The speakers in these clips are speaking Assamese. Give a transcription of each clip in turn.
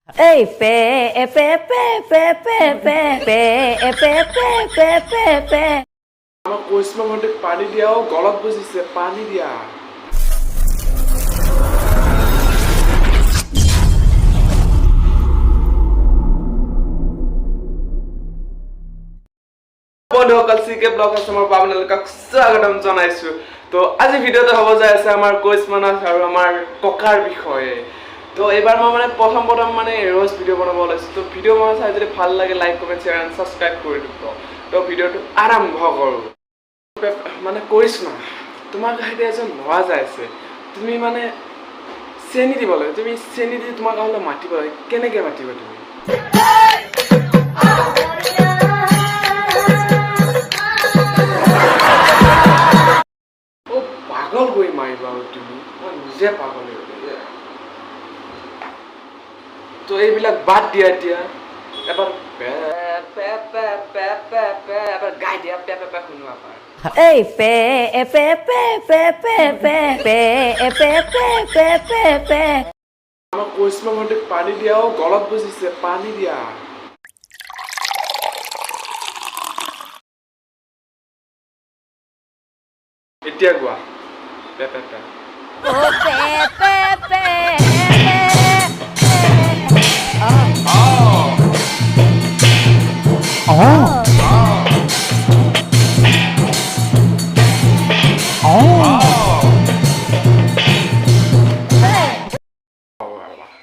এই pay pay pay pay pay pay pay pay pay pay pay pay. আমাৰ কৰিশ্মা ভণ্টিক পানী দিয়াও গলত বুজিছে, পানী দিয়া। বন্ধুসকল, চি কে ব্লগ আছামৰ পৰা আপোনালোকক স্বাগতম জনাইছো। তো আজি ভিডিঅ'টো হ'ব যাই আছে আমাৰ কৰিশ্মা নাথ আৰু আমাৰ ককাৰ বিষয়ে। তো এইবাৰ মই মানে প্ৰথম প্ৰথম মানে ৰ'জ ভিডিঅ' বনাব ওলাইছোঁ। তো ভিডিঅ' বনাই চাই যদি ভাল লাগে, like, comment, share and subscribe কৰি দিব। তো ভিডিঅ'টো আৰম্ভ কৰোঁ। মানে কৰিশ্মা, তোমাৰ কাষেদি এজন ল'ৰা যাই আছে, তুমি মানে চেনি দিব লাগে, তুমি চেনি দি তোমাৰ কাষলৈ মাতিব লাগে, কেনেকৈ মাতিবা তুমি? অ' পাগল কৰি মাৰিবা আৰু তুমি, মই নিজে পাগল হৈ গ'লো। তো এইবিলাক বাদ দিয়া, এতিয়া এবাৰ pay pay pay pay pay pay এবাৰ গাই দিয়া, পে পে পে শুনো এবাৰ। এই pay pay pay pay pay pay pay pay pay pay pay pay. আমাৰ কৰিশ্মা ভণ্টিক পানী দিয়াও গলত বুজিছে, পানী দিয়া। এতিয়া গোৱা, পে পে পে। ও pay pay pay pay. অঁ অঁ।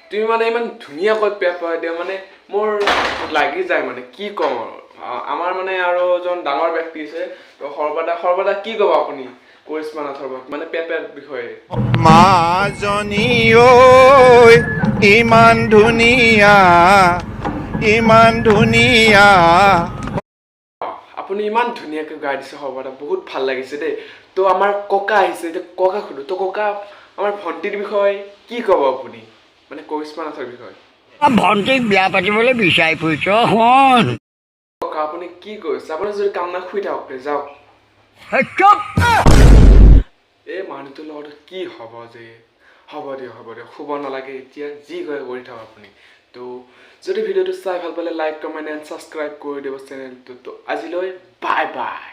তুমি মানে ইমান ধুনীয়াকৈ পেপাৰ দিয়া, মানে মোৰ লাগি যায়, মানে কি ক'ম আৰু। আমাৰ মানে আৰু এজন ডাঙৰ ব্যক্তি আছে, তো সৰ্বদা সৰ্বদা কি ক'ব আপুনি কৰিশ্মা নাথৰ মানে পেপাৰ বিষয়ে? মাজনী ঐ, ইমান ধুনীয়া, ইমান ধুনীয়া। আপুনি ইমান ধুনীয়াকৈ গাই দিছে সৰ্বদা, বহুত ভাল লাগিছে দেই। তো আমাৰ ককা আহিছে, এতিয়া ককা সুধো। তো ককা, আমাৰ ভণ্টিৰ বিষয়ে কি ক'ব আপুনি, মানে কৰিশ্মা নাথৰ বিষয়ে? ভণ্টিক বিয়া পাতিবলৈ বিচাৰি ফুৰিছ শুন। ককা, আপুনি কি কৈছে? আপুনি যদি কাম নাই শুই থাকক, যাওক। চুপ। এই মানুহটোৰ লগত কি হ'ব যে হ'ব দিয়ক, হ'ব দিয়ক, শুব নালাগে এতিয়া, যি কৰে কৰি থাকক আপুনি। তো যদি ভিডিঅ'টো চাই ভাল পালে, লাইক, কমেণ্ট এণ্ড ছাবস্ক্ৰাইব কৰি দিব চেনেলটো। তো আজিলৈ বাই বাই।